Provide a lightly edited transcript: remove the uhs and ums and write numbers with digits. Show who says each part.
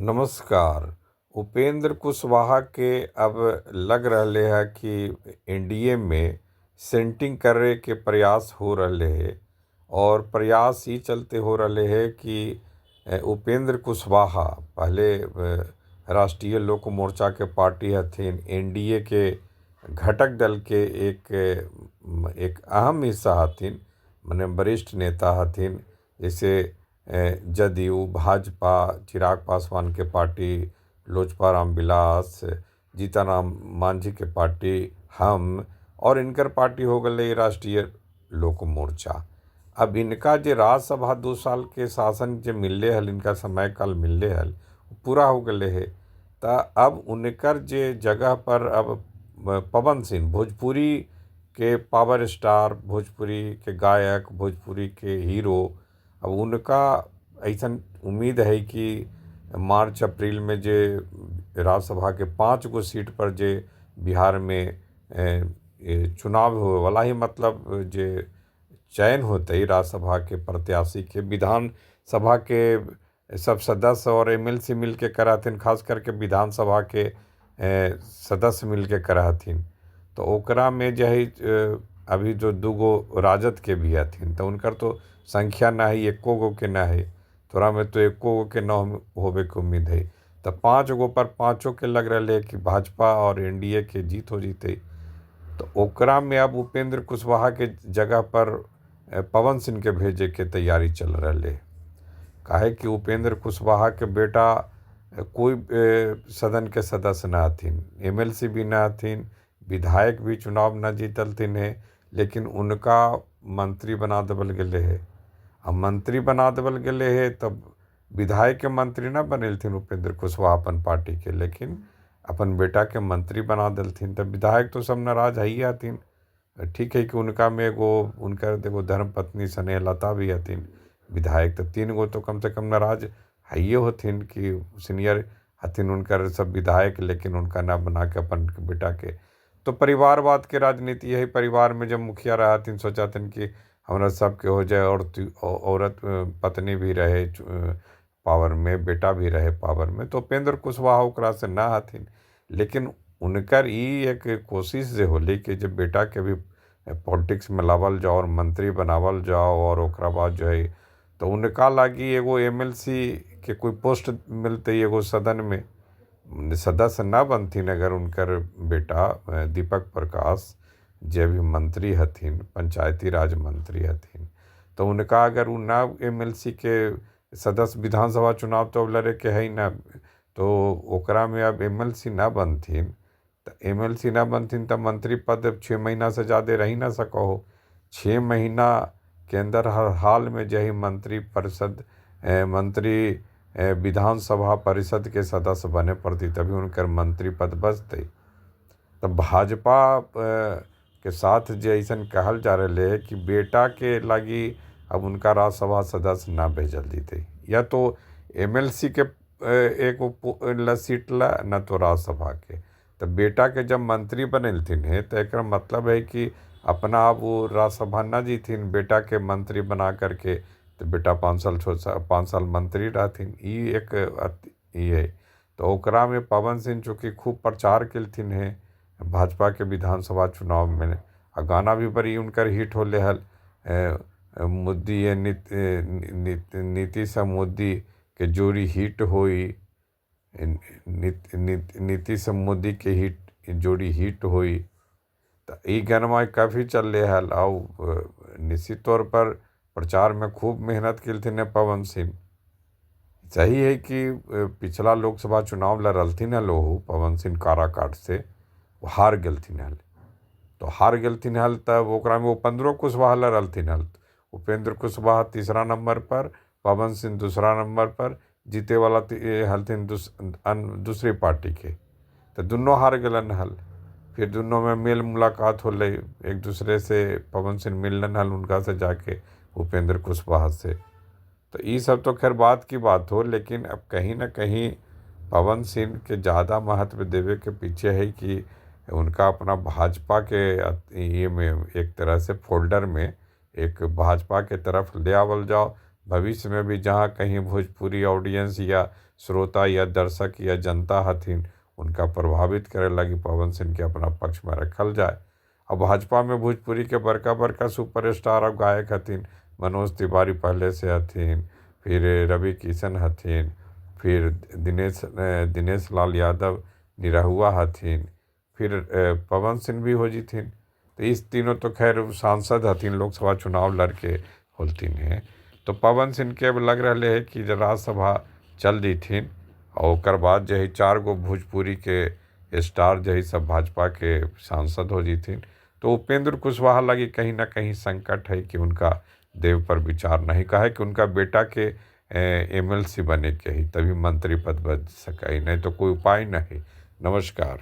Speaker 1: नमस्कार। उपेंद्र कुशवाहा के अब लग रहा है कि एनडीए में सेंटिंग करे के प्रयास हो रहे है और प्रयास ही चलते हो रहे है कि उपेंद्र कुशवाहा पहले राष्ट्रीय लोक मोर्चा के पार्टी हथिन, एनडीए के घटक दल के एक एक अहम हिस्सा हथिन, माने वरिष्ठ नेता हथिन। जैसे जदयू, भाजपा, चिराग पासवान के पार्टी, लोजपा रामविलास, जीतन मांझी के पार्टी, हम और इनकर पार्टी हो गई राष्ट्रीय लोक मोर्चा। अब इनका जो राज्यसभा 2 साल के शासन जो मिलले हल, इनका समय काल मिलले हल, पूरा हो गए है। तो अब उनकर जे जगह पर अब पवन सिंह, भोजपुरी के पावर स्टार, भोजपुरी के गायक, भोजपुरी के हीरो, अब उनका ऐसा उम्मीद है कि मार्च अप्रैल में जे राज्यसभा के 5 गो सीट पर जे बिहार में चुनाव होवे वाला ही, मतलब जे चयन होते राज्यसभा के प्रत्याशी के, विधानसभा के सब सदस्य और एमएलसी मिल के कराथिन, खास करके विधानसभा के सदस्य मिल के कराथिन। तो ओकरा में जो है अभी जो 2 गो राजद के भी हथिन, तो उनकर तो संख्या ना है, 1 गो के ना है, तोरा में तो 1 गो के न होवे के उम्मीद है। तो 5 गो पर 5 के लग रहा है कि भाजपा और एनडीए के जीत हो जीते। तो ओकरा में अब उपेंद्र कुशवाहा के जगह पर पवन सिंह के भेजे के तैयारी चल रहा है। काहे कि उपेंद्र कुशवाहा के बेटा कोई सदन के सदस्य न हथिन, एमएलसी भी न हथिन, विधायक भी चुनाव न जीतलथिन है, लेकिन उनका मंत्री बना देवल गेले है। अब मंत्री बना देवल गेले है तब विधायक के मंत्री न बनेलथिन उपेंद्र कुशवाहा अपन पार्टी के, लेकिन अपन बेटा के मंत्री बना देलथिन। तब विधायक तो सब नाराज है ही हथिन। ठीक है कि उनका में एगो उनका एगो धर्मपत्नी स्नेहलता भी हथिन विधायक, तो 3 गो तो कम से कम नाराज है होथिन कि सीनियर हथिन उनकर सब विधायक, लेकिन उनका ना बना के अपन बेटा के। तो परिवारवाद के राजनीति है। परिवार में जब मुखिया रहा हथिन, सोचाथिन कि हमरा सबके हो जाए और औरत पत्नी भी रहे पावर में, बेटा भी रहे पावर में। तो उपेंद्र कुशवाहा ओकरा से ना हथिन, लेकिन उनकर ई एक कोशिश जे होली कि जब बेटा के भी पॉलिटिक्स में लावल जाओ और मंत्री बनावल जाओ और ओकरा बाद जो है तो उनका लागी एगो एमएलसी के कोई पोस्ट मिलते, एगो सदन में सदस्य न बनथिन अगर उनकर बेटा दीपक प्रकाश जे भी मंत्री हथिन, पंचायती राज मंत्री हथिन, तो उनका अगर उ ना एमएलसी के सदस्य विधानसभा चुनाव तो लड़े के है ना, तो ओकरा में अब एमएलसी ना बनथिन, तो एमएलसी ना बनथिन तो मंत्री पद 6 महीना से ज़्यादा रही ना सको। 6 महीना के अंदर हर हाल में जो है मंत्री परिषद मंत्री विधानसभा परिषद के सदस्य बने पड़ती तभी उनकर मंत्री पद बचते। तो भाजपा के साथ जे ऐसा कहल जा रहा है कि बेटा के लागी अब उनका राज्यसभा सदस्य ना भेजल जीते, या तो एमएलसी के एक सीट ला न तो राज्यसभा के। तो बेटा के जब मंत्री बनेलथिन है तो एक मतलब है कि अपना आप वो राज्यसभा न जीथिन, बेटा के मंत्री बना करके, तो बेटा 5 साल 6 5 साल मंत्री रहथिन, ई एक ये है। तो ओकरा में पवन सिंह चूँकि खूब प्रचार केलथिन है भाजपा के विधानसभा चुनाव में, आ गाना भी बड़ी उनकर हिट होले हल, मोदी नीतीश मोदी के जोड़ी हिट होई, नीतीश मोदी के हिट जोड़ी हिट होई, तो ई गाना काफ़ी चलले हल। और निश्चित तौर पर प्रचार में खूब मेहनत केलथिन है पवन सिंह। सही है कि पिछला लोकसभा चुनाव लड़लथिन हल ओहू पवन सिंह काराकाट से, वो हार गेलथिन हल। तो हार गेलथिन हल तब ओकरा में उपेंद्रो कुशवाहा लड़लथिन हल, उपेंद्र कुशवाहा तीसरा नंबर पर, पवन सिंह दूसरा नंबर पर, जीते वाला हलथिन दूसरी पार्टी के, तो दुनों हार गेलन हल। फिर दोनों में मेल मुलाकात होलै, एक दूसरे से पवन सिंह मिलन हल उनका से जाके उपेंद्र कुशवाहा से। तो ये सब तो खैर बात की बात हो, लेकिन अब कहीं ना कहीं पवन सिंह के ज़्यादा महत्व देवे के पीछे है कि उनका अपना भाजपा के ये में एक तरह से फोल्डर में एक भाजपा के तरफ ले आवल जाओ। भविष्य में भी जहाँ कहीं भोजपुरी ऑडियंस या श्रोता या दर्शक या जनता हथिन उनका प्रभावित करे लगी पवन सिंह के अपना पक्ष में रखल जाए। और भाजपा में भोजपुरी के बड़का बड़का सुपरस्टार और गायक हथिन, मनोज तिवारी पहले से हथिन, फिर रवि किशन हथिन, फिर दिनेश दिनेश लाल यादव निरहुआ हथिन, फिर पवन सिंह भी हो जिथिन। तो इस तीनों तो खैर सांसद हथिन, लोकसभा चुनाव लड़के होलथिन हैं। तो पवन सिंह के अब लग रहा है कि राज्यसभा चल जैथिन और ओकर बाद जो है 4 गो भोजपुरी के स्टार जो है सब भाजपा के सांसद हो जैथिन। तो उपेंद्र कुशवाहा लगी कहीं ना कहीं संकट है कि उनका देव पर विचार नहीं, कहे कि उनका बेटा के एमएलसी बने के ही तभी मंत्री पद बच सके, नहीं तो कोई उपाय नहीं। नमस्कार।